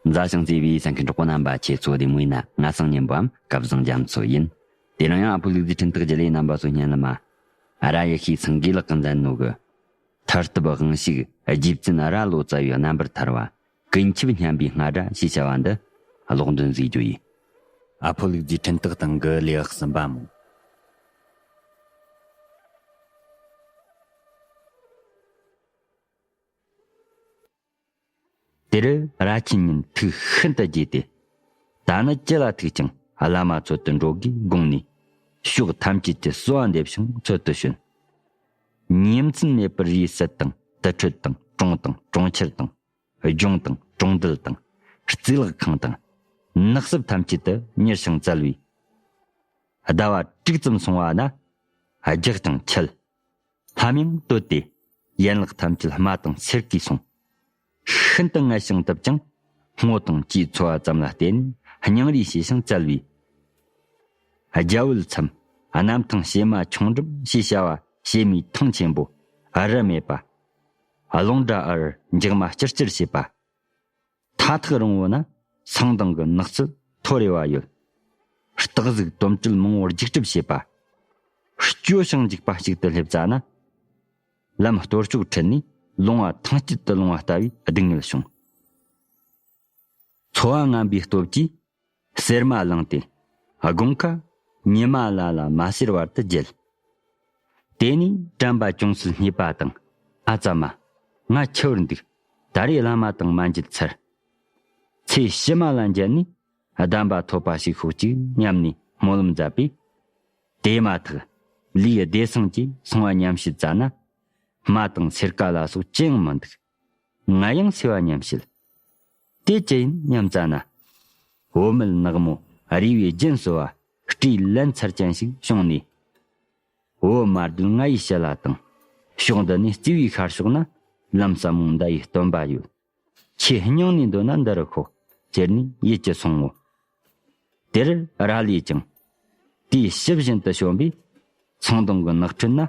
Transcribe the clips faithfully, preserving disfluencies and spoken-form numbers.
མཛའ་ཞིང་བརྩེ་བའི་གསན་མཁན་གྲོགས་པོ་རྣམ་པ། ཁྱེད་ཚོ་བདེ་མོ་ཡིན་ན། ང་སང་ཉིན་པའམ་སྐལ་བཟང་རྒྱ་མཚོ་ཡིན། དེ་རིང་ཡང་ཨ་ཕོ་ལུག་རྫིའི་འཕྲིན་སྟེགས་བརྒྱུད་ལས་རྣམ་པ་ཚོ་སྙན་ལ་མ། ཨ་ར་ཡེ་ཤེས་སེང་གེ་ལགས་ཀྱིས་མཛད་ནོ་གི། ཐར་ཐབས་དབང་ཕྱུག་རྗེ་བཙུན་ར་ལོ་ཙཱ་བའི་རྣམ་པར་ཐར་བ། ཀུན་ཁྱབ་སྙན་པའི་རྔ་སྒྲ་ཞེས་བྱ་བ་འདི་ཀློག་འདོན་མཛད་རྒྱུ་ཡིན། ཨ་ཕོ་ལུག་རྫིའི་འཕྲིན་སྟེགས་སྟེང་གི་ལེའུ་གསུམ་པ་མོ། དེར་ར་ཁྱི་ཉིན་ཐུགས་ཤིན་ཏུ་དགྱེས་ཏེ། ད་ནི་ཅི་ལ་ཐུག་ཀྱང་བླ་མ་འཚོལ་དུ་འགྲོ་དགོས་དགོངས་ནས། ཕྱོགས་ཐམས་ཅད་ཀྱི་གསོལ་བ་འདེབས་ཤིང་འཚོལ་དུ་བྱོན། ཉིན་མཚན་མེད་པར་རིའི་སྲིད་དང་དུར་ཁྲོད་དང་གྲོང་དང་གྲོང་ཁྱེར་དང་། ལྗོངས་དང་གྲོང་རྡལ་དང་། གཙུག་ལག་ཁང་དང་། ནགས་གསེབ་ཐམས་ཅད་དུ་མྱུར་ཞིང་བཙལ་བས། ཟླ་བ་དྲུག་ཙམ་སོང་བ་ན། རྒྱགས་ཀྱང་ཆད། ལྷམ་ཡང་བཏོད་དེ། ཡན་ལག་ཐམས་ཅད་རྨ་དང་སེར་གས་སོང་། ཤིན་ཏུ་ངལ་ཞིང་དུབ་ཀྱང་། སྔོ་དང་ལྕེའི་ཚོ་བ་ཙམ་ལ་བརྟེན་ནས་སྙིང་རུས་བྱས་ཤིང་བཙལ་བས། རྒྱ་བོད་མཚམས་གནམ་ཐང་བྱེ་མ་ཆུང་འགྲམ་ཞེས་བྱ་བ། བྱེ་མའི་ཐང་ཆེན་པོ་རི་མེད་པ། རླུང་སྒྲ་ཨར་འཇག་མ་ཅིར་ཅིར་བྱེད་པ། མཐའ་ཐག་རིང་བོ་ན་སང་ལྡང་གི་ནགས་ཚལ་མཐོ་རེ་བ་ཡོད། སྟག་གཟིག་དོམ་དྲེད་མང་བོར་འཇིགས་སྒྲིབ་བྱེད་པ། སྐྱོ་ཞིང་འཇིགས་པ་ཞིག་ཏུ་སླེབས་ཙ་ན། ལམ་གཏོར་ཤུགས་ཁྲིད་ནས་ལོང་བ་ཐང་དཀྱིལ་དུ་ལོང་བ་ལྟ་བུའི་སྡུག་བསྔལ་བྱུང་། འཚོ་བ་ངན་པའི་སྟོབས་ཀྱིས་གསེར་མ་བླངས་ཏེ། དགུན་ཁ་ཉི་མ་ལ་ལ་མ་ཟེར་བར་དུ་བརྒྱལ། དེ་ནས་དྲན་པ་ཅུང་ཟད་རྙེད་པ་དང་། ཨ་ཙ་མ། ང་འཆི་བར་འདུག། ད་རེས་བླ་མ་དང་མ་མཇལ་ཚར། ཚེ་ཕྱི་མ་ལ་མཇལ་ནས་གདམས་པ་ཐོབ་པ་ཞིག་ཤོག་ཅིག་སྙམ་ནས་སྨོན་ལམ་མཛད་པས། དེ་མ་ཐག་ལུས་བདེ་སངས་ཀྱིས་སོང་བ་སྙམ་བྱེད་ཙ་ན། རྨ་དང་སེར་ཀ་ལ་སོགས་ཅི་ཡང་མི་འདུག། ང་ཡང་སོང་བ་སྙམ་བྱེད། དེ་ཅི་ཡིན་སྙམ་ཙ་ན། བུད་མེད་ནག་མོ་རུས་པའི་རྒྱན་གསོ་བ་སྤྲེའུ་ལན་ཚར་ཅན་ཞིག་བྱུང་ནས། འོ་མ་རྡུལ་ང་ཡི་ཞལ་ལ་དང་། ཕྱོགས་འདི་ནས་བརྩེ་བའི་ཤར་ཕྱོགས་ན། ལམ་ཟབ་མོ་མདའ་ཡི་སྟོན་པ་ཡོད། ཁྱེད་སྙིང་ནས་འདོད་ན་འདི་རུ་ཤོག། ཅེར་ནས་ཡིད་ཀྱིས་སོང་ངོ་། དེར་ར་ལས་ཀྱང་། དེའི་ཞབས་བཞིན་དུ་བྱོན་པས། ཚོང་དོང་གི་ནགས་ཁྲོད་ན།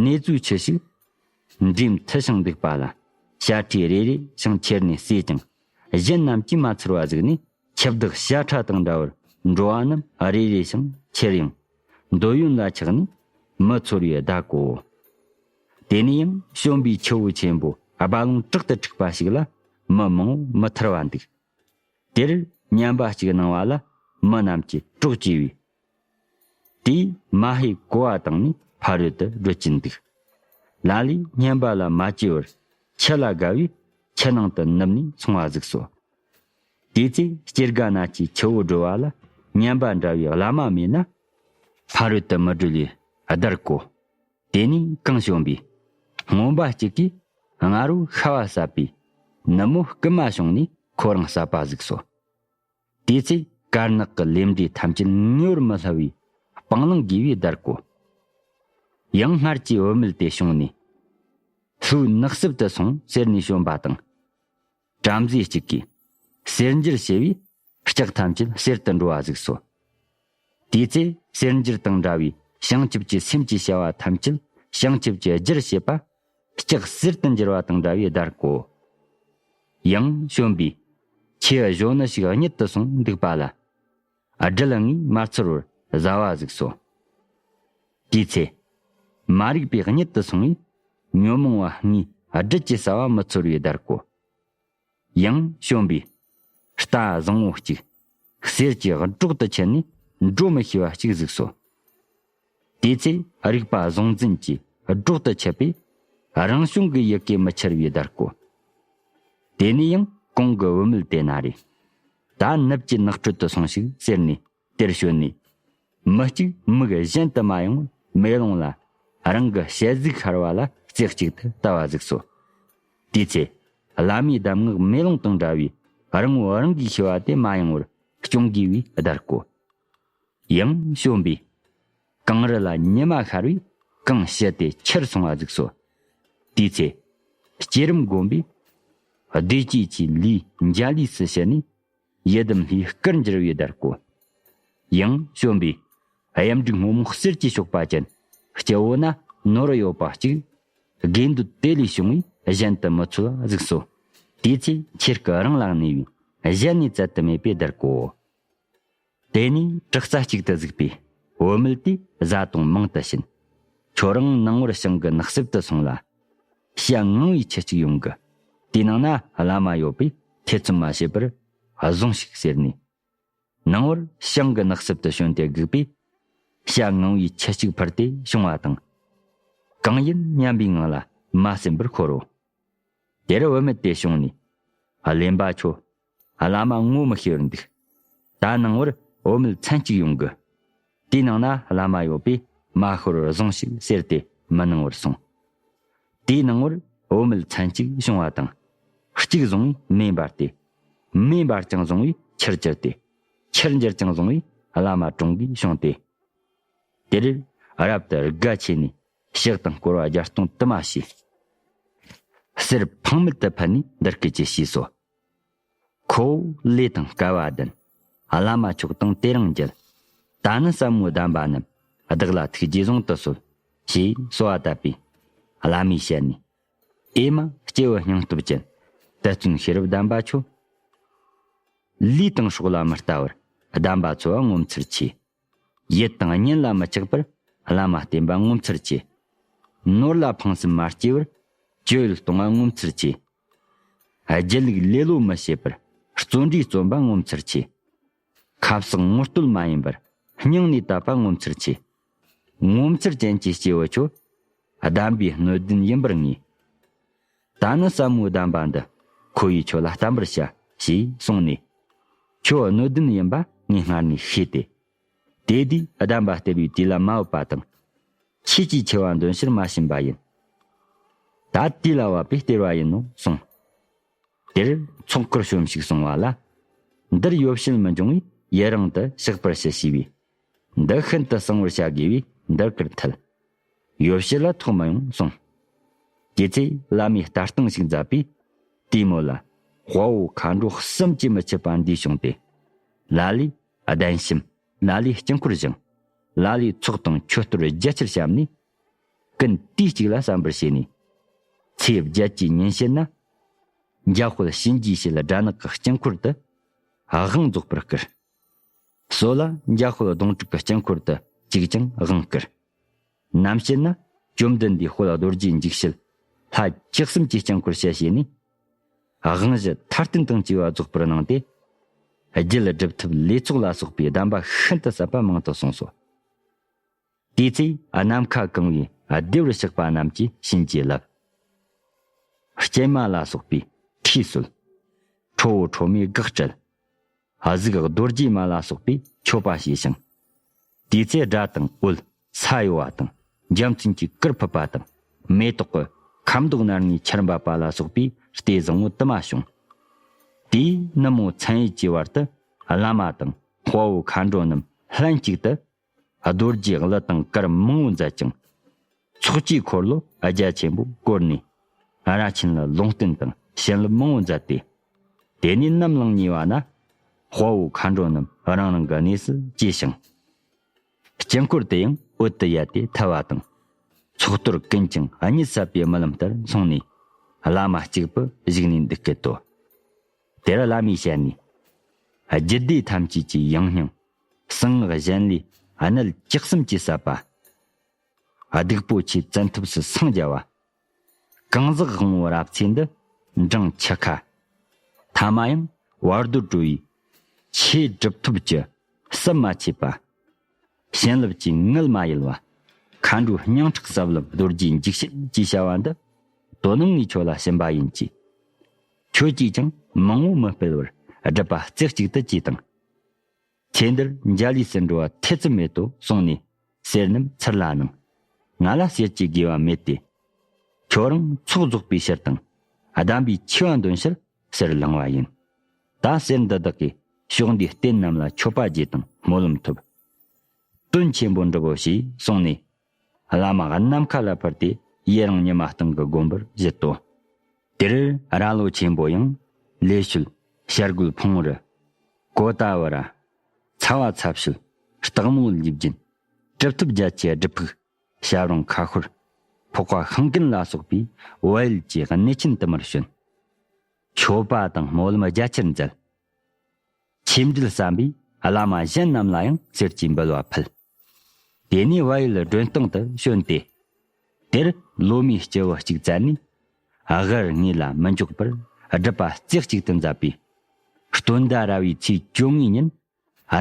ནེ་ཙོའི་ཁྱུ་ཞིག་འགྲིམ་མཐུད་ཞིང་འདུག་པ་ལ། བྱ་ཁྲའི་རེ་རེ་ཞིང་ཁྱེར་ནས་ཟོས་ཀྱང་། གཞན་རྣམས་ཀྱིས་མ་ཚོར་བ་གཟིགས་ནས། ཁྱི་བདག་བྱ་ཁྲ་དང་འདྲ་བར་འགྲོ་བ་རྣམས་རེ་རེ་ཞིང་ཁྱེར་ཡང་། འདོད་ཡོན་ལ་ཆགས་ནས་མི་ཚོར་བའི་བརྡ་གོ། དེ་ནས་ཡང་བྱོན་པའི་ཆུ་བོ་ཆེན་པོ་རྦ་ཀློང་དྲག་ཏུ་འཁྲིགས་པ་ཞིག་ལ་མི་མང་བོ་མི་ཐར་བ་འདུག། དེར་ཉམས་པ་གཅིག་གནང་བ་ལ་མི་རྣམས་ཀྱིས་གྲོགས་བྱས་པས། དེས་མ་ཧེ་གོ་བ་བཏང་ནས་ཕ་རོལ་ཏུ་བགྲོད་ཀྱིན་འདུག། ལ་ལས་སྙན་པ་ལ་མ་བཅོས་པར་ཁྱི་ལ་དགའ་བས་ཁྱི་ནང་དུ་ནུབ་ནས་སོང་བ་གཟིགས་སོ། དེ་ཚེ་སྐྱེ་རྒ་ན་འཆིའི་ཆུ་བོ་སྒྲོལ་བ་ལ་ཉམས་པ་འདྲ་བའི་བླ་མ་མེད་ན། ཕ་རོལ་ཏུ་མི་བགྲོད་པའི་བརྡར་གོ། དེ་ནས་གང་བྱོན་པས། རྔོན་པ་གཅིག་གིས་སྔ་རོ་ཤ་བ་བསད་པའི་ནུབ་མོ་རྐུན་མ་བྱུང་ནས་ཁོ་རང་བསད་པ་གཟིགས་སོ། དེ་ཚེ་དཀར་ནག་གི་ལས་འབྲས་ཐམས་ཅད་ངེས་པར་མི་སླུ་བའི་སྤང་བླང་དགོས་པའི་བརྡར་གོ། ཡང་སྔར་གྱི་བུད་མེད་དེ་བྱུང་ནས། ལྷོའི་ནགས་གསེབ་ཏུ་སོང་ཟེར་ནས་བྱོན་པ་དང་། བྲམ་ཟེ་གཅིག་གིས་གསེར་འགྱུར་བྱས་པས་ལྕགས་ཐམས་ཅད་གསེར་དུ་འགྲོ་བ་གཟིགས་སོ། དེ་ཚེ་གསེར་འགྱུར་དང་འདྲ་བའི་བྱང་ཆུབ་ཀྱི་སེམས་ཀྱི་བྱ་བ་ཐམས་ཅད་བྱང་ཆུབ་ཀྱི་རྒྱུར་བྱེད་པ། ལྕགས་གསེར་དུ་འགྱུར་བ་དང་འདྲ་བའི་བརྡར་གོ། ཡང་བྱོན་པས་ཁྱི་གཞོན་ནུ་ཞིག་གཉིད་དུ་སོང་འདུག་པ་ལ། སྦྲུལ་ལྔས་མ་ཚོར་བར་བཟའ་བ་གཟིགས་སོ། དེའི་ཚེ། མ་རིག་པས་གཉིད་དུ་སོང་བས། ཉོན་མོངས་པ་ལྔའི་སྦྲུལ་གྱིས་ཟ་བ་མི་ཚོར་བའི་བརྡར་གོ། ཡང་བྱོན་པས། རྟ་བཟང་བོ་གཅིག་གསེར་གྱི་སྒྲོག་ཏུ་ཆུད་ནས་འགྲོ་མི་ཤེས་པ་གཅིག་གཟིགས་སོ། དེའི་ཚེ་རིག་པ་གཟུང་འཛིན་གྱི་སྒྲོག་ཏུ་ཆུད་པས། རང་བྱུང་གི་ཡི་གེ་མི་འཆར་བའི་བརྡར་གོ། དེ་ནས་ཡང་གོང་གི་བུད་མེད་དེ་ན་རེ། ད་ནུབ་ཀྱི་ནགས་ཁྲོད་དུ་སོང་ཞིག་ཟེར་ནས། དེར་བྱོན་ནས། མི་གཅིག་མིག་གཞན་དུ་མ་ཡོང་བར་མེ་ལོང་ལ་རང་གི་ཞལ་གཟིགས་ཤར་བ་ལ་རྩེ་གཅིག་ཏུ་ལྟ་བ་གཟིགས་སོ། དེའི་ཚེ། བླ་མའི་གདམས་ངག་མེ་ལོང་དང་འདྲ་བའི་རང་ངོ་རང་གིས་ཤེས་པ་དེ་མ་ཡེངས་པར་སྐྱོང་དགོས་པའི་བརྡར་གོ། ཡང་བྱོན་པས། གངས་རི་ལ་ཉི་མ་ཤར་བས་གངས་ཞི་སྟེ་ཆུར་སོང་བ་གཟིགས་སོ། དེའི་ཚེ། བསྐྱེད་རིམ་བསྒོམས་པས། བདེ་སྐྱིད་ཀྱི་ལུས་འཇའ་ལུས་སུ་ཞི་ནས། ཡི་དམ་ལྷའི་སྐུར་འགྱུར་བའི་བརྡར་གོ། ཡང་བྱོན་པས། གཡུ་འབྲུག་སྔོན་མོ་གསེར་གྱི་གཤོག་པ་ཅན། སྤྱི་བོ་ན་ནོར་ཡོད་པ་གཅིག། དགེ་འདུན་དེ་ལས་བྱུང་བས་གཞན་དུ་མི་འཚོལ་བ་གཟིགས་སོ། དེའི་ཚེ་ཁྱེད་ཀྱི་རང་ལ་གནས་ གཞན་ནས་བཙལ་དུ་མེད་པའི་བརྡར་གོ། དེ་ནས་དྲག་རྩ་གཅིག་ཏུ་གཟིགས་པས་བུད་མེད་དེས་བཟའ་བཏུང་མང་དུ་བྱིན། ཁྱོད་རང་ནངས་པར་ཞིང་གི་ནགས་གསེབ་ཏུ་སོང་ལ། བྱ་ངང་བའི་ཁྱི་གཅིག་ཡོང་གི། དེའི་ནང་ན་བླ་མ་ཡོད་པས་ཐེ་ཚོམ་མ་བྱེད་པར་བཟུང་ཞིག་ཟེར་ནས། ནངས་པར་ཞིང་གི་ནགས་གསེབ་ཏུ་བྱོན་ཏེ་སྒུག་པས། བྱ་ངང་བའི་ཁྱི་གཅིག་འཕུར་ཏེ་བྱུང་བ་དང་། གང་ཡིན་སྙམ་པའི་ངང་ལ་མ་སེམས་པར་འཁོར་རོ། དེར་བུད་མེད་དེ་བྱུང་ནས། གླེན་པ་ཁྱོད། བླ་མ་ངོ་མི་ཤེས་པར་འདུག། ད་ནངས་པར་བུད་མེད་མཚན་གཅིག་ཡོང་གི། དེའི་ནང་ན་བླ་མ་ཡོད་པས་མ་ཤོར་བར་བཟུང་ཞིག་ཟེར་ཏེ་མི་གནང་བར་སོང་། དེའི་ནངས་པར་བུད་མེད་མཚན་གཅིག་བྱུང་བ་དང་། གཅིག་བཟུང་བས་མེ་འབར་ཏེ། མེ་འབར་ཀྱང་བཟུང་བས་ཆུར་གྱུར་ཏེ། ཆུར་གྱུར་ཀྱང་བཟུང་བས་བླ་མ་གྲོངས་གི་བྱུང་སྟེ། དེར་རབ་ཏུ་དགའ་ཆེ་ནས་ཕྱག་དང་སྐོར་བ་བརྒྱ་སྟོང་དུ་མ་བྱས། གསེར་འཕངས་མེད་དུ་ཕུལ་ནས་འདི་སྐད་ཅེས་ཞུས་སོ། ཁོ་བོ་ལས་དང་སྐལ་བ་ལྡན། བླ་མ་མཆོག་དང་དེ་རིང་མཇལ། ད་ནི་ཟབ་མོའི་གདམས་པ་རྣམས། བདག་ལ་ཐུགས་རྗེས་བཟུང་དུ་གསོལ། ཞེས་གསོལ་བ་བཏབ་པས། བླ་མའི་ཞལ་ནས། ཨེ་མ་སྐྱེས་བུ་སྙིང་སྟོབས་ཅན། དད་བརྩོན་ཤེས་རབ་ལྡན་པ་ཁྱོད། ལུས་དང་སྲོག་ལ་མི་ལྟ་བར། གདམས་པ་འཚོལ་བ་ངོ་མཚར་ཆེ། ཡིད་དང་གཉེན་ལ་མི་ཆགས་པར། བླ་མ་བསྟེན་པ་ངོ་མཚར་ཆེ། ནོར་ལ་ཕངས་སེམས་མ་སྐྱེས་པར། སྤྱོད་ཡུལ་གཏོང་བ་ངོ་མཚར་ཆེ། སྒྱིད་ལུག་ལེ་ལོ་མི་བྱེད་པར། བརྩོན་འགྲུས་བརྩོན་པ་ངོ་མཚར་ཆེ། ཁ་གསག་ངོ་བསྟོད་མ་ཡིན་པར། སྙིང་ནས་དད་པ་ངོ་མཚར་ཆེ། ངོ་མཚར་ཅན་གྱི་སྐྱེས་བུ་ཁྱོད། གདམས་པའི་སྣོད་ལྡན་ཡིན་པར་ངེས། ད་ནི་ཟབ་མོའི་གདམས་པ་འདི། ཁོ་བོས་ཁྱོད་ལ་བསྟན་པར་བྱ། ཞེས་གསུངས་ནས། ཁྱོད་སྣོད་ལྡན་ཡིན་པ་ངས་སྔར་ནས་ཤེས་ཏེ། དེ་དུས་གདམས་པ་སྟེར་བའི་དུས་ལ་མ་བབ་པ་དང་། ཁྱེད་ཀྱིས་ཆེ་བ་འདོན་ཕྱིར་མ་ཕྱིན་པ་ཡིན། ད་དུས་ལ་བབ་པས་སྟེར་བ་ཡིན་ནོ་གསུངས། དེར་ཚོགས་འཁོར་ཤོམ་ཞིག་སོང་བ་ལ། འདིར་ཡོ་བྱད་མི་འབྱུང་བས་ཡུན་རིང་དུ་གཤེགས་པར་བྱ་ཞེས་པས། འདི་ཤིན་ཏུ་གསང་བར་བྱ་དགོས་པས་འདིར་ཀིར་ཐལ། ཡོ་བྱད་ལ་ཐོགས་མི་ཡོང་གསུངས། དེ་ཚེ་བླ་མས་ལྟ་སྟངས་ཤིག་མཛད་པས། དེའི་མོད་ལ་དཔའ་བོ་མཁའ་འགྲོ་བསམ་གྱིས་མི་ཁྱབ་པ་འདུས་བྱུང་སྟེ། ལ་ལས་གདན་བཤམས། ལ་ལས་དཀྱིལ་འཁོར་བཞེངས། ལ་ལས་ཚོགས་དང་མཆོད་གཏོར་རྒྱ་ཆེར་བཤམས་ནས། ཀུན་དུས་གཅིག་ལ་བསམ་པར་བྱས་ནས། ཚེས་བརྒྱད་ཀྱི་ཉིན་ཕྱེད་ན། འཇམ་དཔལ་གཤིན་རྗེའི་ཞལ་དགྲ་ནག་གི་དཀྱིལ་འཁོར་དུ་དབང་རྫོགས་པར་བསྐུར། སྲོད་ལ་འཇམ་དཔལ་གདོང་དྲུག་གི་དཀྱིལ་འཁོར་དུ་གཅིག་ཀྱང་དབང་བསྐུར། ནམ་ཕྱེད་ན་བཅོམ་ལྡན་འདས་དཔལ་རྡོ་རྗེ་འཇིགས་བྱེད་ལྷ་བཅུ་གསུམ་གྱི་དཀྱིལ་འཁོར་ཞལ་བྱས་ནས། དབང་བཞི་མཐའ་རྟེན་དང་བཅས་པ་རྫོགས་པར་གནང་སྟེ། རྒྱུད་སྒྲུབ་ཐབས་ལས་ཚོགས་ལ་སོགས་པའི་གདམས་པ་ཤིན་ཏུ་ཟབ་པ་མང་དུ་གསུངས་སོ། དེའི་ཚེ་ནམ་མཁའ་གང་བའི་བདེ་བར་གཤེགས་པ་རྣམས་ཀྱིས་བྱིན་གྱིས་བརླབས། སྐྱེལ་མ་ལ་སོགས་པས་ཁྲུས་གསོལ། ཁྲོ་བོ་ཁྲོ་མོའི་སྒེག་སྤྲད། གཟུགས་རྡོ་རྗེ་མ་ལ་སོགས་པས་མཆོད་པ་བྱས་ཤིང་། དེའི་ཚེ་སྒྲ་དང་འོད་ས་གཡོ་བ་དང་། འཇམ་རྩུབ་ཀྱི་གུར་ཕུབ་པ་དང་། མེ་ཏོག་གི་ཁ་མདོག་སྣ་ལྔའི་ཆར་འབབ་པ་ལ་སོགས་པའི་ལྟས་བཟང་པོ་དུ་མ་བྱུང་། དེས་ནུབ་མོ་མཚན་ཡུལ་གྱི་བར་དུ་བླ་མ་དང་དཔའ་བོ་མཁའ་འགྲོ་རྣམས་ལྷན་ཅིག་ཏུ། རྡོ་རྗེ་གླུ་དང་གར་མང་པོ་མཛད་ཅིང་། ཚོགས་ཀྱི་འཁོར་ལོ་རྒྱ་ཆེན་པོ་བསྐོར་ནས། ར་ཆེན་ལ་ལུང་བསྟན་དང་བྱིན་རླབས་མང་པོ་མཛད་དེ། དེ་ནས་ནམ་ལངས་ཉེ་བ་ན། དཔའ་བོ་མཁའ་འགྲོ་རྣམས་རང་རང་གི་གནས་སུ་སྐྱེས་ཤིང་། དཀྱིལ་འཁོར་དུ་ཡང་འོད་དུ་ཡལ་ཏེ་ཐལ་བ་དང་། ཚོགས་གཏོར་ཀུན་ཀྱང་གཉིད་སད་པའི་རྨི་ལམ་ལྟར་སོང་ནས། བླ་མ་གཅིག་པུ་བཞུགས་ནས་འདི་སྐད་དོ། དེར་བླ་མའི་ཞལ་ནས། རྒྱུད་སྡེ་ཐམས་ཅད་ཀྱི་ཡང་སྙིང་། གསང་སྔགས་གཞན་ལས་གནད་བཅུ་གསུམ་གྱིས་བསད་པ། སྡིག་པོ་ཆེ་བཙན་ཐབས་སུ་སངས་རྒྱ་བ། གང་ཟག་དབང་པོ་རབ་ཚེ་འདི་འབྲིང་ཆུ་ཁ། ཐ་མ་ཡང་བར་དོར་འགྲོ་བའི་ཆོས་སྒྲུབ་ཐབས་ཀྱི་ཟབ་མ་ཆད་པ། བྱིན་རླབས་ཀྱི་ངལ་མ་ཡལ་བ། མཁའ་འགྲོའི་སྙིང་ཁྲག་ཟབ་ལམ་རྡོ་རྗེ་འཇིགས་བྱེད་ཅེས་བྱ་བ་འདི་དོ་སྣང་ངས་ཁྱོད་ལ་བྱིན་པ་ཡིན་གྱི། ཁྱོད་ཀྱིས་ཀྱང་མང་པོ་མི་སྤེལ་བར་སྒྲུབ་པ་རྩེ་གཅིག་ཏུ་གྱིས་དང་། ཚེ་འདིར་འཇའ་ལུས་སུ་འགྲོ་བ་ཐེ་ཚོམ་མེད་དོ་གསུངས་ནས། གསེར་རྣམས་ཚུར་ལ་གནང་། ང་ལ་གསེར་གྱི་དགོས་པ་མེད་དེ། ཁྱོད་རང་ཚོགས་རྫོགས་པའི་ཕྱིར་དང་། གདམས་པའི་ཆེ་བ་འདོན་ཕྱིར་གསེར་བླངས་པ་ཡིན། ད་གསེར་འདི་དག་གིས་ཕྱོགས་འདིའི་རྟེན་རྣམས་ལ་མཆོད་པ་བགྱིས་དང་སྨོན་ལམ་ཐོབ། དོན་ཆེན་པོ་འགྲུབ་བོ་ཞེས་གསུངས་ནས། བླ་མ་ནམ་མཁའ་ལ་འཕུར་ཏེ་ཡུན་རིང་ཉི་མ་སྟེང་གི་དགོན་པར་བཞུད་དོ། དེར་ར་ལོ་ཆེན་པོ་ཡང་ལེ་ཤོད་བྱ་རྒོད་ཕུང་རི། ཀོ་ཏ་བ་ར། ཚ་བ་ཚ་ཤོད་སྟག་མོ་ལུས་སྦྱིན། གྲུབ་ཐོབ་རྒྱ་ཆེ་སྒྲུབ་ཕུག་བྱ་བྲང་ཁ་ཤོར། ཕོག་པ་ཤིང་ཀུན་ལ་སོགས་པའི་བལ་གྱི་གནས་ཆེན་དུ་མར་བྱོན། མཆོད་པ་དང་སྨོན་ལམ་རྒྱ་ཆེར་མཛད། ཆོས་འབྲེལ་བསམ་པས་བླ་མ་གཞན་རྣམས་ལ་ཡང་གསེར་གྱི་འབུལ་བ་ཕུལ། དེ་ནས་བལ་ཡུལ་མགྲོན་སྟེང་དུ་བྱོན་ཏེ། དེར་ལོ་མའི་སྤྱི་བོ་གཅིག་བཙལ་ནས། སྒར་དངོས་ལ་མི་འཇོག་པར་སྒྲུབ་པ་རྩེ་གཅིག་ཏུ་མཛད་པས། སྟོན་ཟླ་ར་བའི་ཚེས་བཅོ་ལྔའི་ཉིན།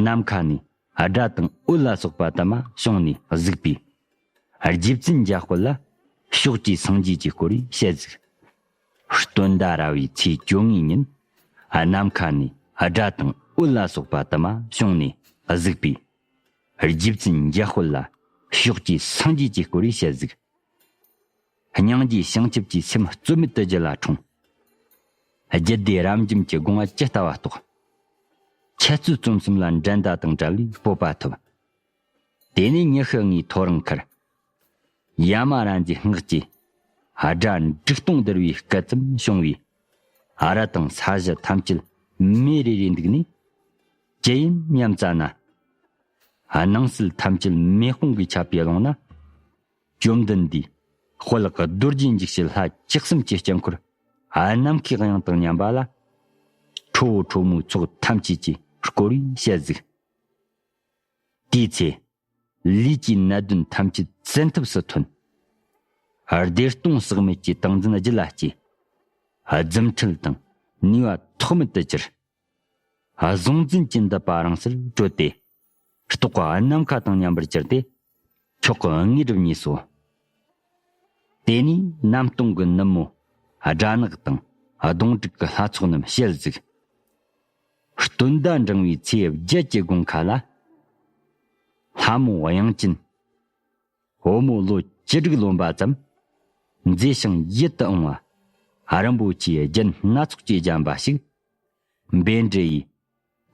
ནམ་མཁའ་ནས་སྒྲ་དང་འོད་ལ་སོགས་པ་དུ་མ་བྱུང་ནས་གཟིགས་པས། རྗེ་བཙུན་འཇམ་དཔལ་ལ་ཕྱོགས་བཅུའི་སངས་རྒྱས་ཀྱིས་བསྐོར་བའི་ཞལ་གཟིགས། སྟོན་ཟླ་ར་བའི་ཚེས་བཅོ་ལྔའི་ཉིན། ནམ་མཁའ་ནས་སྒྲ་དང་འོད་ལ་སོགས་པ་དུ་མ་བྱུང་ནས་གཟིགས་པས། རྗེ་བཙུན་འཇམ་དཔལ་ལ་ཕྱོགས་བཅུའི་སངས་རྒྱས་ཀྱིས་བསྐོར་བའི་ཞལ་གཟིགས། སྙིང་རྗེ་བྱང་ཆུབ་ཀྱི་སེམས་རྩོལ་མེད་དུ་རྒྱུད་ལ་འཁྲུངས། རྒྱུད་སྡེ་རབ་འབྱམས་ཀྱི་དགོངས་པ་ཇི་ལྟ་བ་རྟོགས། འཆད་རྩོད་རྩོམ་གསུམ་ལ་འགྲན་ཟླ་དང་བྲལ་བའི་སྤོབས་པ་ཐོབ། དེ་ནས་ཉི་ཤུ་ལྔའི་ཐོ་རངས་ཁར། ཡ་མ་ར་མཛེས་སྔགས་ཀྱི་སྒྲ་འབྲུག་སྟོང་ལྡིར་བའི་སྐད་ཙམ་བྱུང་བས། རི་དང་ས་གཞི་ཐམས་ཅད་མེ་རེ་རེ་འདུག་ནས། ཅི་ཡིན་སྙམ་བཙལ་ན། སྣང་སྲིད་ཐམས་ཅད་མེ་དཔུང་གིས་ཁྱབ་པའི་ཀློང་ན། བཅོམ་ལྡན་འདས་དཔལ་རྡོ་རྗེ་འཇིགས་བྱེད་ལྷ་བཅུ་གསུམ་གྱི་དཀྱིལ་འཁོར་ནམ་མཁའི་དབྱིངས་དང་མཉམ་པ་ལ། ཁྲོ་བོ་ཁྲོ་མོའི་ཚོགས་ཐམས་ཅད་ཀྱིས་བསྐོར་བའི་ཞལ་གཟིགས། དེའི་ཚེ། ལུས་ཀྱི་ནད་གདོན་ཐམས་ཅད་བཙན་ཐབས་སུ་ཐོན། བདེ་སྟོང་ཟག་མེད་ཀྱི་ཏིང་འཛིན་རྒྱུད་ལ་སྐྱེས། རྫུ་འཕྲུལ་དང་ནུས་པ་ཐོགས་མེད་དུ་གྱུར། གཟུང་འཛིན་གྱི་འདུན་པ་རང་སར་གྲོལ་ཏེ། རྟོག་པ་ནམ་མཁའ་དང་མཉམ་པར་གྱུར་ཏེ། མཆོག་གི་དངོས་གྲུབ་བརྙེས་སོ། དེ་ནས་གནམ་སྟོང་གི་ནུབ་མོ་སྦྲ་ནག་དང་གདོང་དྲུག་གི་ལྷ་ཚོགས་རྣམས་ཞལ་གཟིགས། སྟོན་ཟླ་འབྲིང་བའི་ཚེས་བརྒྱད་ཀྱི་དགོང་ཁ་ལ། ལྷ་མོ་དབྱངས་ཅན། བུ་མོ་ལོ་བཅུ་དྲུག་ལོན་པ་ཙམ། མཛེས་ཤིང་ཡིད་དུ་འོང་བ། རིན་པོ་ཆེའི་རྒྱན་སྣ་ཚོགས་ཀྱིས་བརྒྱན་པ་ཞིག། འབེན་འདྲེ་ཡིས་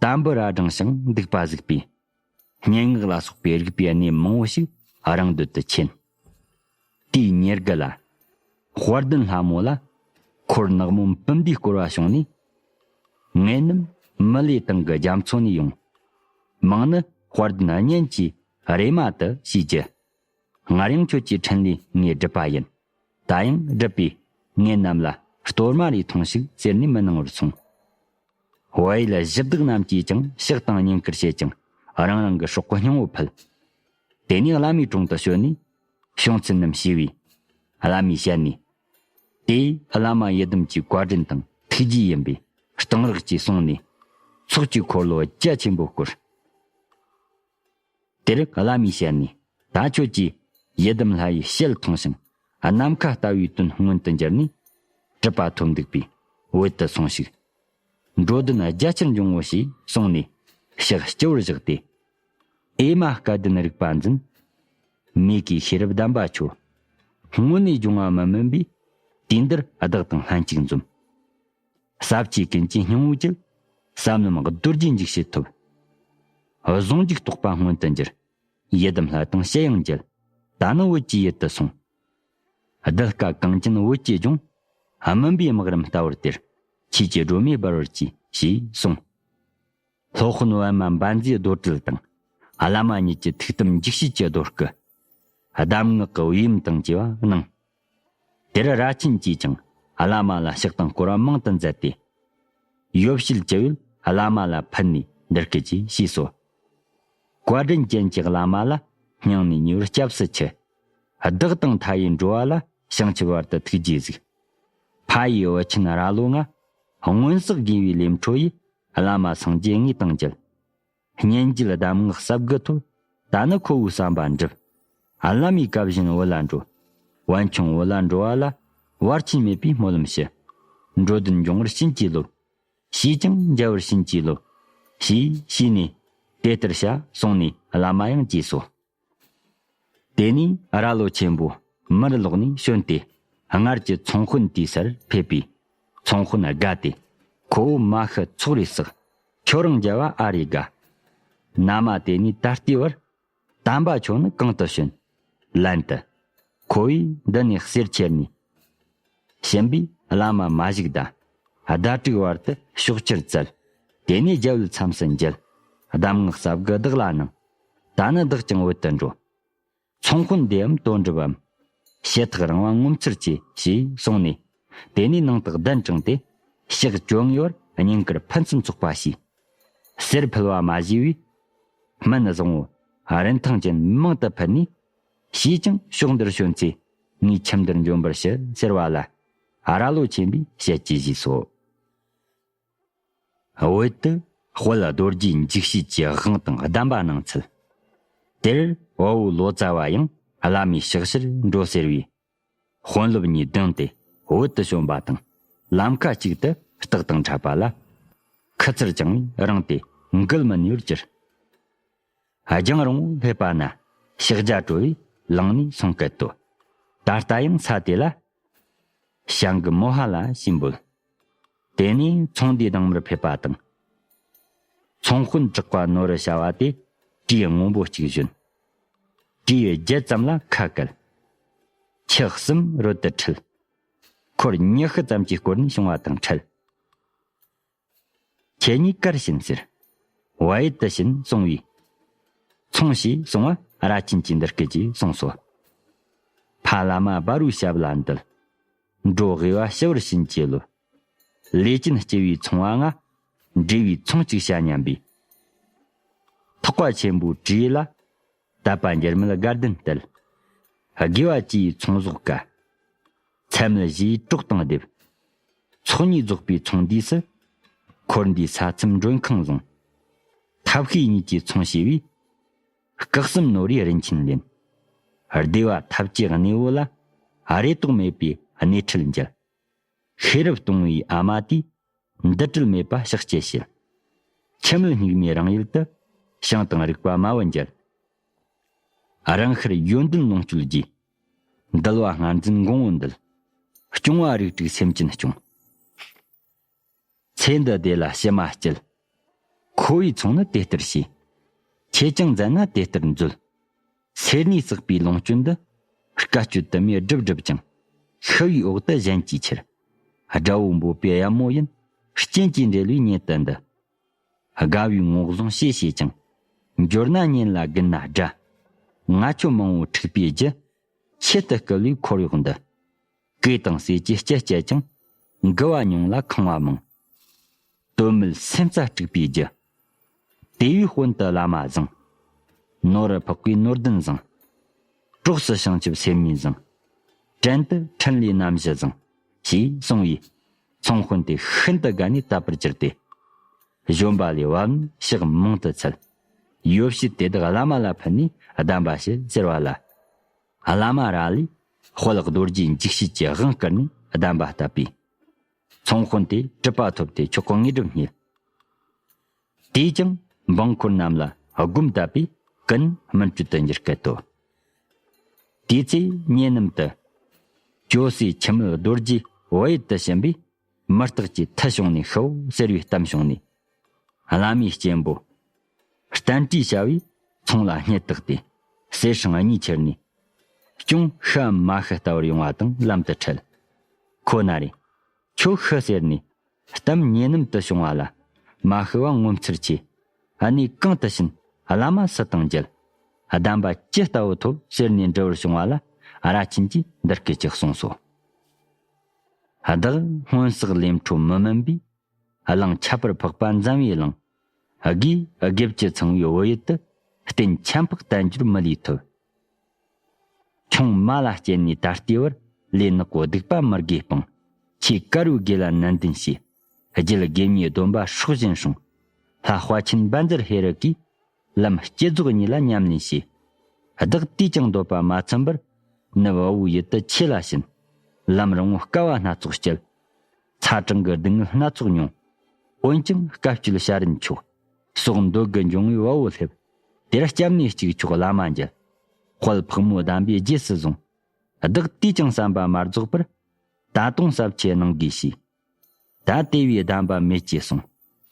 དམ་བུ་ར་བསྒྲེངས་ཤིང་འདུག་པ་གཟིགས་པས། སྙན་ངག་ལ་སོགས་པའི་རིག་པའི་གནས་མང་བོ་ཞིག་རང་འདོད་དུ་མཁྱེན། དེའི་ཉེར་དགུ་ལ། དཔལ་ལྡན་ལྷ་མོ་ལ། འཁོར་ནག་མོ་འབུམ་སྡེས་བསྐོར་བ་བྱུང་ནས། ངེད་རྣམས་མི་ལའི་སྟེང་གི་རྒྱ་མཚོ་ནས་ཡོང་། མིང་ནི་དཔལ་ལྡན་གཉན་གྱི་རེ་མ་ཏི་ཞེས་བགྱི། སྔར་ཡང་ཁྱོད་ཀྱི་འཕྲིན་ལས་ངས་བསྒྲུབས་པ་ཡིན། ད་ཡང་སྒྲུབ་པས་ངེད་རྣམས་ལ་གཏོར་མ་རེ་ཐོངས་ཤིག་ཟེར་ནས་མི་གནང་བར་སོང་། བལ་ཡུལ་གཞི་བདག་རྣམས་ཀྱིས་ཀྱང་ཕྱག་དང་བསྙེན་བཀུར་བྱས་ཀྱང་རང་རང་གི་སྲོག་གི་སྙིང་བོ་ཕུལ། དེ་ནས་བླ་མའི་དྲུང་དུ་བྱོན་ནས་བྱུང་ཚུལ་རྣམས་ཞུས་པས། བླ་མའི་ཞལ་ནས། དེ་བླ་མ་ཡི་དམ་གྱི་བཀའ་དྲིན་དང་ཐུགས་རྗེ་ཡིན་པས་གཏང་རག་ཅེས་གསུངས་ནས། ཚོགས་ཀྱི་འཁོར་ལོ་རྒྱ་ཆེན་པོ་བསྐོར། དེར་བླ་མའི་ཞལ་ནས། ད་ཁྱོད་ཀྱིས་ཡི་དམ་ལྷ་ཡི་ཞལ་མཐོང་ཞིང་། ནམ་མཁའ་ལྟ་བུའི་དོན་མངོན་དུ་འགྱུར་ནས། གྲུབ་པ་ཐོབ་འདུག་པས་བོད་དུ་སོང་ཞིག། འགྲོ་དོན་རྒྱ་ཆེར་འབྱུང་ངོ་ཞེས་གསུངས་ནས། ཕྱག་སྤྱི་བོར་བཞག་སྟེ། ཨེ་མ་སྐལ་ལྡན་རིག་པ་འཛིན། མིག་གི་ཤེས་རབ་གདམས་པ་ཁྱོད། སྔོན་ནས་འབྱུང་བ་མི་དམན་པས། དུས་འདིར་བདག་དང་ལྷན་ཅིག་འཛོམས། ཟབ་ཆོས་ཀུན་གྱི་སྙིང་པོ་བརྒྱུད། བསམ་ལམ་རྡོ་རྗེ་འཇིགས་བྱེད་ཐོབ། ཟུང་འཇུག་རྟོགས་པ་མངོན་དུ་འགྱུར། ཡི་དམ་ལྷ་དང་ཞལ་ཡང་མཇལ། ད་ནི་བོད་ཀྱི་ཡུལ་དུ་སོང་། གདུལ་དཀའ་གངས་ཅན་བོད་ཀྱི་ལྗོངས། སྨིན་པའི་སྨག་རུམ་ལྟ་བུར་སྟེར། ཆོས་ཀྱི་སྒྲོན་མེ་སྦར་བར་གྱིས། ཞེས་གསུངས། སློབ་དཔོན་པདྨ་འབན་རྫའི་རྡོར་དྲིལ་དང་། བླ་མ་ཉིད་ཀྱི་ཐུགས་དམ་འཇིགས་བྱེད་ཀྱི་རྡོ་སྐུ། གདམས་ངག་གི་དབྱིངས་དང་བཅས་པ་གནང་། དེར་ར་ཆེན་གྱིས་ཀྱང་བླ་མ་ལ་ཕྱག་དང་བསྐོར་བ་མང་དུ་མཛད་དེ། ཡོ་བྱད་ཅི་ཡོད་བླ་མ་ལ་ཕུལ་ནས་འདི་སྐད་ཅེས་ཞུས་སོ། བཀའ་དྲིན་ཅན་གྱི་བླ་མ་ལ། སྙིང་ནས་ཉེ་བར་སྐྱབས་སུ་མཆི། བདག་དང་མཐའ་ཡས་འགྲོ་བ་ལ། བྱང་ཆུབ་བར་དུ་ཐུགས་རྗེས་གཟིགས། ཕ་ཡི་བུ་ཆེན་ར་ལོ་ང་། སྔོན་བསགས་དགེ་བའི་ལས་འཕྲོ་ཡིས། བླ་མ་སངས་རྒྱས་ངས་དང་མཇལ། སྙན་བརྒྱུད་གདམས་ངག་ཟབ་དགུ་ཐོབ། ད་ནི་ཁོ་བོའི་བསམ་པ་འགྲུབ། བླ་མའི་བཀའ་བཞིན་བོད་ལ་འགྲོ། བན་ཆུང་བོད་ལ་འགྲོ་བ་ལ། བར་ཆད་མེད་པའི་སྨོན་ལམ་ཞུ། འགྲོ་དོན་འབྱུང་བར་བྱིན་གྱིས་རློབས། ཞེས་ཀྱང་མཇལ་བར་བྱིན་གྱིས་རློབས། ཞེས་ཞུས་ནས། དེ་ལྟར་བྱ་གསུངས་ནས་བླ་མ་ཡང་གྱིས་སོ། དེ་ནས་ར་ལོ་ཆེན་པོ་མར་ལོག་ནས་བྱོན་ཏེ། སྔར་གྱི་ཚོང་དཔོན་དེའི་སར་ཕེབས་པས། ཚོང་དཔོན་དགའ་སྟེ། ཁོ་བོ་མ་ཤི་ཚོགས་རེ་བསགས། ཁྱོད་རང་མཇལ་བ་ཨ་རེ་དགའ། ན་མ་དེ་ནས་ད་ལྟའི་བར། དམ་པ་ཁྱོད་ནི་གང་དུ་བྱོན། ལན་དུ། ཁོ་བོས་འདི་ནས་གསེར་ཁྱེར་ནས། ཞིམ་པས་བླ་མ་མ་བཞུགས་ད། ཟླ་དྲུག་བར་དུ་ཕྱོགས་ཕྱིར་བཙལ། དེ་ནས་རྒྱལ་བུ་མཚམས་སུ་མཇལ། གདམས་ངག་ཟབ་དགུ་བདག་ལ་གནང་། ད་ནི་བདག་ཀྱང་བོད་དུ་འགྲོ། ཚོང་དཔོན་འདིའམ་དོན་གྲུབ་བམ། ཞུ་ཐག་རིང་བ་ངོ་མཚར་ཆེ། ཞེས་གསུངས་ནས། དེ་ནས་ནང་དུ་གདན་དྲངས་ཏེ། ཕྱག་བཅོ་ལྔའི་བར་བསྙེན་བཀུར་ཕུན་སུམ་ཚོགས་པ་བྱས། གསེར་ཕུལ་བ་མ་བཞེས་པས། སྨན་བཟང་བོ་རིན་ཐང་ཅན་མང་དུ་ཕུལ་ནས། ཞེས་ཀྱང་ཕྱོགས་འདིར་བྱོན་ཚེ་ངའི་ཁྱིམ་འདིར་འབྱོན་པར་ཞུ་ཟེར་བ་ལ། ར་ལོ་ཆེན་པོས་ཞལ་གྱིས་བཞེས་སོ། བོད་དུ་དཔལ་རྡོ་རྗེ་འཇིགས་བྱེད་ཀྱི་དབང་དང་གདམས་པ་གནང་ཚུལ། དེར་དཔའ་བོ་ལོ་ཙཱ་བ་ཡང་བླ་མའི་ཕྱག་ཕྱིར་འགྲོ་ཟེར་བས། དཔོན་སློབ་གཉིས་བདུན་ཏེ་བོད་དུ་བྱོན་པ་དང་། ལམ་ཁ་ཅིག་ཏུ་སྟག་དང་འཕྲད་པ་ལ། ཁུ་ཚུར་བཅངས་ནས་རིང་སྟེ་འགུལ་མི་ནུས་པར་གྱུར། རྒྱང་རིང་བོ་སླེབས་པ་ན་ཕྱག་རྒྱ་གྲོལ་བས་ལངས་ནས་སོང་སྐད་དོ། ད་ལྟ་ཡང་ས་དེ་ལ་ཞང་གི་མོ་ཧ་ལ་ཞེས་འབོད། དེ་ནས་ཚོང་འདུས་དང་མར་ཕེབས་པ་དང་། ཚོང་དཔོན་གྲགས་པ་ནོར་བུ་བྱ་བ་དེ་བྲེའུ་སྔོན་པོ་གཅིག་བཞོན། བྲེའུ་བརྒྱད་ཙམ་ལ་ཁ་བཀལ། ཁྱི་གསུམ་རོལ་དུ་ཁྲིད། འཁོར་ཉི་ཤུ་ཙམ་གྱིས་བསྐོར་ནས་བྱུང་བ་དང་འཕྲད། ཁྱེད་གཉིས་གར་ཕྱིན་ཟེར། བལ་ཡུལ་དུ་ཕྱིན་གསུང་བས། ཚོང་ཞེས་གསུང་བ་ར་ཆེན་གྱིས་འདི་སྐད་ཅེས་གསུངས་སོ། ཕ་བླ་མ་བར་བའི་ཞབས་ལ་འདུད། འགྲོ་དབུས་པ་ཞི་བར་བྱིན་གྱིས་རློབས། ལས་ཅན་སྐྱེ་བའི་ཚོང་བ་ང་། འབྲེལ་བའི་ཚོང་གཅིག་བྱ་སྙམ་པས། ཐེག་པ་ཆེན་པོའི་བྲེའུ་ལ། དད་པ་འགྱུར་མེད་དགའ་ལྡན་གཏད། དགེ་བ་བཅུའི་ཚོང་ཟོག་ཀ། ཚད་མེད་བཞིའི་གྲོགས་དང་སྡེབ། ཚོགས་གཉིས་རྫོགས་པའི་ཚོང་འདུས་སུ། འཁོར་འདུས་ས་མཚམས་མགྲོན་ཁང་བཟུང་། ཐབས་ཤེས་གཉིས་ཀྱིས་ཚོང་བྱས་པས། སྐུ་གསུམ་ནོར་བུའི་རིན་ཆེན་ལེན། སྡེ་བ་ཐབས་ཀྱི་གནས་བོ་ལ། རེ་དོགས་མེད་པའི་སྣེ་ཁྲིད་མཇལ། ཤེས་རབ་སྟོང་བའི་ཨ་མ་དེས། འདི་འབྲལ་མེད་པ་ཕྱག་སྐྱེལ་བྱེད། འཆི་མེད་སྙིགས་མའི་རང་ཡུལ་དུ། ཞིང་དང་རིག་པ་མ་བུ་མཇལ། རང་ཤར་ཡོན་ཏན་ལོངས་སྤྱོད་རྒྱས། འདུལ་བ་སྔར་འཛིན་མགོན་བོ་འདུལ། སྐྱོང་བ་རིགས་དྲུག་སེམས་ཅན་སྐྱོང་། ཚེ་འདི་བདེ་ལ་ཕྱི་མ་སྐྱིད། ཁོ་བོའི་ཚོང་ནི་དེ་ལྟར་བྱས། ཁྱེད་ཀྱང་མཛད་ན་དེ་ལྟར་མཛོད། སེར་སྣས་བསགས་པའི་ལོངས་སྤྱོད་འདི། དཀའ་སྤྱོད་དུ་མས་བསྒྲུབས་བསྒྲུབས་ཀྱང་། ཤི་བའི་འོག་ཏུ་གཞན་གྱིས་ཁྱེར། དགྲ་བོ་འབོད་པའི་གཡབ་མོ་ཡིན། རྐྱེན་གྱིས་འབྲེལ་བའི་ཉེན་དུ་འདི། དགའ་བའི་ངོ་བཟུང་བྱེད་བྱེད་ཅིང་། འབྱོར་ན་གཉེན་ལ་རྒུད་ན་དགྲ། ང་ཁྱོད་མང་བོ་འཁྲིག་པའི་རྒྱུ། ཆེད་དུ་བསྐུལ་བའི་ཁོར་ཡུག་འདི། གོས་དང་ཟས་ཀྱི་སྤྱད་སྤྱད་ཀྱང་། མགུ་བ་ཉུང་ལ་ཁང་བ་མང་། དོན་མེད་སེམས་རྩ་དཀྲུགས་པའི་རྒྱུ། དེ་བས་དཔོན་དུ་བླ་མ་བཟང་། ནོར་རུ་འཕགས་པའི་ནོར་ལྡན་བཟང་། གྲོགས་སུ་བྱང་ཆུབ་སེམས་ཉིད་བཟང་། བྲན་དུ་ཕྲིན་ལས་རྣམ་བཞི་བཟང་། ཞེས་གསུངས་པས། ཚོང་དཔོན་དེ་ཤིན་ཏུ་དགའ་ནས་དད་པར་གྱུར་ཏེ། གཞོན་པ་ལས་བབས་ནས་ཕྱག་མང་དུ་འཚལ། ཡོ་བྱད་དེ་དག་བླ་མ་ལ་ཕུལ་ནས་གདམས་པ་བྱེད་ཟེར་བ་ལ། བླ་མ་ར་ལས་དཔལ་རྡོ་རྗེ་འཇིགས་བྱེད་ཀྱི་དབང་བསྐུར་ནས་གདམས་པ་བཏབ་པས། ཚོང་དཔོན་དེ་གྲུབ་པ་ཐོབ་སྟེ་མཆོག་གི་དངོས་གྲུབ་བརྙེས། དེས་ཀྱང་འབངས་འཁོར་རྣམས་ལ་སྒོམ་བཏབ་པས་ཀུན་སྨིན་གྲོལ་དུ་འགྱུར་སྐད་དོ། དེའི་ཚེ་ཉེ་ནམ་དུ། ཇོ་སྲས་འཆི་མེད་རྡོ་རྗེ་བལ་ཡུལ་དུ་ཕྱིན་པས། མི་རྟག་ཅེས་མཐུ་བྱུང་ནས་ཤི་བོ་ཟེར་བའི་གཏམ་བྱུང་ནས། བླ་མའི་གཅེན་པོ། བསྟན་བྲིས་བྱ་བས་ཚོང་ལ་སྙད་བཏགས་ཏེ། གསེར་སྲང་གཉིས་ཁྱེར་ནས། སྐྱོང་ཤི་མ་ཤི་ལྟ་བར་ཡོང་བ་དང་ལམ་དུ་འཕྲད། ཁོ་ན་རེ། ཁྱོད་ཤི་ཟེར་ནས། གཏམ་ཉེ་ནམ་དུ་བྱུང་བ་ལ། མ་ཤི་བ་ངོ་མཚར་ཆེ། གནས་གང་དུ་ཕྱིན། བླ་མ་སུ་དང་མཇལ། གདམས་པ་ཅི་ལྟ་བུ་ཐོབ་ཟེར་ནས་འདྲི་བར་བྱུང་བ་ལ། ར་ཆེན་གྱིས་འདི་སྐད་ཅེས་གསུངས་སོ། བདག་སྔོན་བསགས་ལས་འཕྲོ་མི་དམན་པས། གླིང་ཁྱད་པར་འཕགས་པ་འཛམ་བུའི་གླིང་། དགེ་དགེ་བཅུ་ཚང་བའི་བོད་ཡུལ་དུ། རྟེན་ཁྱད་འཕགས་བསྟན་འགྱུར་མི་ལུས་ཐོབ། ཁྱུང་མ་ལ་སྐྱེས་ནས་ད་ལྟའི་བར། ལས་ནག་པོ་སྡིག་པ་མི་དགེ་སྤངས། ཆོས་དཀར་བོའི་དགེ་ལ་ནན་ཏན་བྱས། རྒྱུད་དགེ་བསྙེན་སྡོམ་པ་སྲོག་བཞིན་སྲུང་། ལྷ་དཔལ་ཆེན་བཛྲ་ཧེ་རུ་ཀའི། ལམ་བསྐྱེད་རྫོགས་གཉིས་ལ་ཉམས་ལེན་བྱས། བདག་དུས་ཀྱང་འདོད་པ་མ་ཚིམ་པར། ནུབ་བལ་པོའི་ཡུལ་དུ་ཆོས་ལ་ཕྱིན། ལམ་རིང་བོ་དཀའ་བ་སྣ་ཚོགས་སྤྱད། ཚ་གྲང་གི་སྡུག་བསྔལ་སྣ་ཚོགས་མྱོང་། འོན་ཀྱང་དཀའ་སྤྱད་བྱ་རིན་ཆོག། སྲོག་འདོད་དགུ་འབྱུང་བའི་བལ་པོ་སླེབས། དེར་སྐྱབས་གནས་གཅིག་ཆོག་བླ་མ་མཇལ། དཔལ་ཕག་མོ་གདམས་པས་རྗེས་སུ་བཟུང་། བདག་དུས་ཀྱང་བསམ་པ་མ་རྫོགས་པར། ད་དུང་ཟབ་ཆོས་གནང་དགོས་ཞེས། ད་དེ་བས་གདམས་པ་མེད་ཅེས་གསུངས།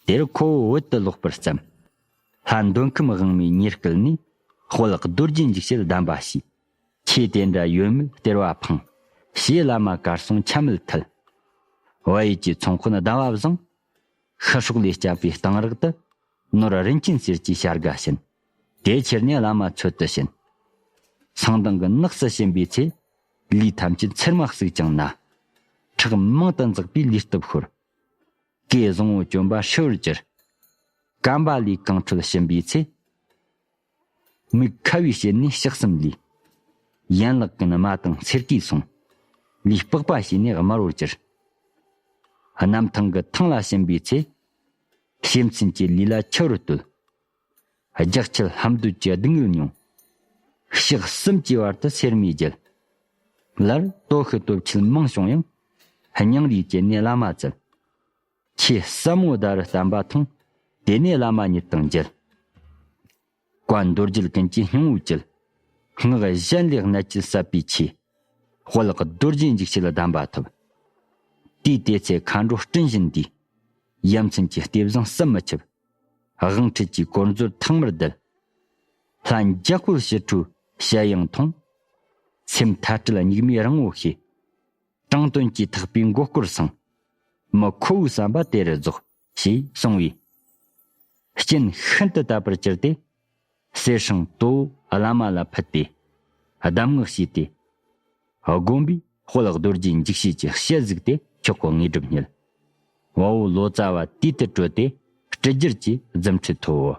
དེར་ཁོ་བོ་བོད་དུ་ལོག་པར་བརྩམས། ལྷ་འདོད་ཁམས་དབང་མོའི་ཉེར་སྐུལ་ནས། དཔལ་རྡོ་རྗེ་འཇིགས་བྱེད་གདམས་པ་བྱས། ཆོས་དེ་འདྲ་ཡོད་མེད་སྟེར་བ་འཕངས། ཞེས་བླ་མ་གར་སོང་ཆ་མེད་ཐལ། བལ་ཡུལ་གྱི་ཚོང་དཔོན་གདམས་པ་བཟང་། ཤི་སྲོག་ལས་སྐྱབས་པའི་གཏང་རག་ཏུ། ནོར་རིན་ཆེན་གསེར་གྱི་བྱ་དགའ་བྱིན། དེ་ཁྱེར་ནས་བླ་མ་འཚོལ་དུ་ཕྱིན། སང་དང་གི་ནགས་སུ་ཕྱིན་པའི་ཚེ། ལུས་ཐམས་ཅད་ཚེར་མ་ཟུག་ཅིང་ན། ཁྲག་མང་དུ་འཛགས་པས་ལུས་སྟོབས་ཤོར། གོས་བཟང་བོ་གྱོན་པ་ཧྲིལ་བོར་གྱུར། ཀམ་པ་ལའི་གང་འཕྲོད་ཕྱིན་པའི་ཚེ། མིག་ཁ་བའི་ཞལ་ནས་ཕྱག་གསུམ་ལུས། ཡན་ལག་གི་ནི་མ་དང་སེར་གས་སོང་། ལུས་སྤགས་པ་བྱས་ནས་དམར་བོར་གྱུར། གནམ་ཐང་གི་ཐང་ལ་ཕྱིན་པའི་ཚེ། ཞེམ་ཚིན་གྱི་ལུས་ལ་ཆུ་བུར་བཏོད། རྒྱགས་ཆད་ལྷམ་རྡོལ་གྱི་སྡུག་བསྔལ་མྱོང་། ཕྱག་གསུམ་གྱི་བར་དུ་སེར་མོའི་རྒྱལ། ལར་དོ་ཤི་སྟོབས་ཆེན་མང་བྱུང་ཡང་། སྙིང་རུས་བསྐྱེད་ནས་བླ་མ་བཙལ། ཆེས་ཟབ་མོ་བརྡ་རུ་བསྟན་པ་མཐོང་། དེ་ནས་བླ་མ་ཉིད་དང་མཇལ། བཀའ་མདོ་རྒྱུད་ཀུན་གྱི་སྙིང་བོའི་བཅུད། སྔགས་གཞན་ལས་གནད་ཀྱིས་ཟབ་པའི་ཆོས། དཔལ་རྡོ་རྗེ་འཇིགས་བྱེད་གདམས་པ་ཐོབ། དུས་དེ་ཚེ་མཁའ་འགྲོ་སྤྲིན་བཞིན་འདུས། ཡ་མཚན་གྱི་ལྟས་བཟང་བསམ་མི་ཁྱབ། དབང་ཁྲིད་ཀྱི་གོ་མཛོད་ཐང་མར་བརྡལ། ལྷ་འཇག་པོའི་ཞི་ཁྲོའི་ཞལ་ཡང་མཐོང་། སེམས་མཐའ་བྲལ་སྙིགས་མའི་རང་ངོ་ཤེས། དྲང་དོན་གྱིས་ཐག་པའི་མགོ་སྐོར་སངས། མི་ཁོ་བོའི་བསམ་པ་དེ་རུ་རྫོགས། ཞེས་གསུངས་པས། རྐྱེན་ཤིན་ཏུ་དད་པར་གྱུར་ཏེ། གསེར་སྲང་དོ་བླ་མ་ལ་ཕུལ་ཏེ། གདམས་ངག་བྱས་ཏེ། དགོན་པའི་དཔལ་རྡོ་རྗེ་འཇིགས་བྱེད་ཀྱི་ཞལ་གཟིགས་ཏེ་མཆོག་གི་དངོས་གྲུབ་བརྙེས། དཔའ་བོ་ལོ་ཙཱ་བ་དུས་དེར་བྲོས་ཏེ་སྤྲུལ་སྒྱུར་གྱི་རྫུ་འཕྲུལ་ཐོབ་བོ།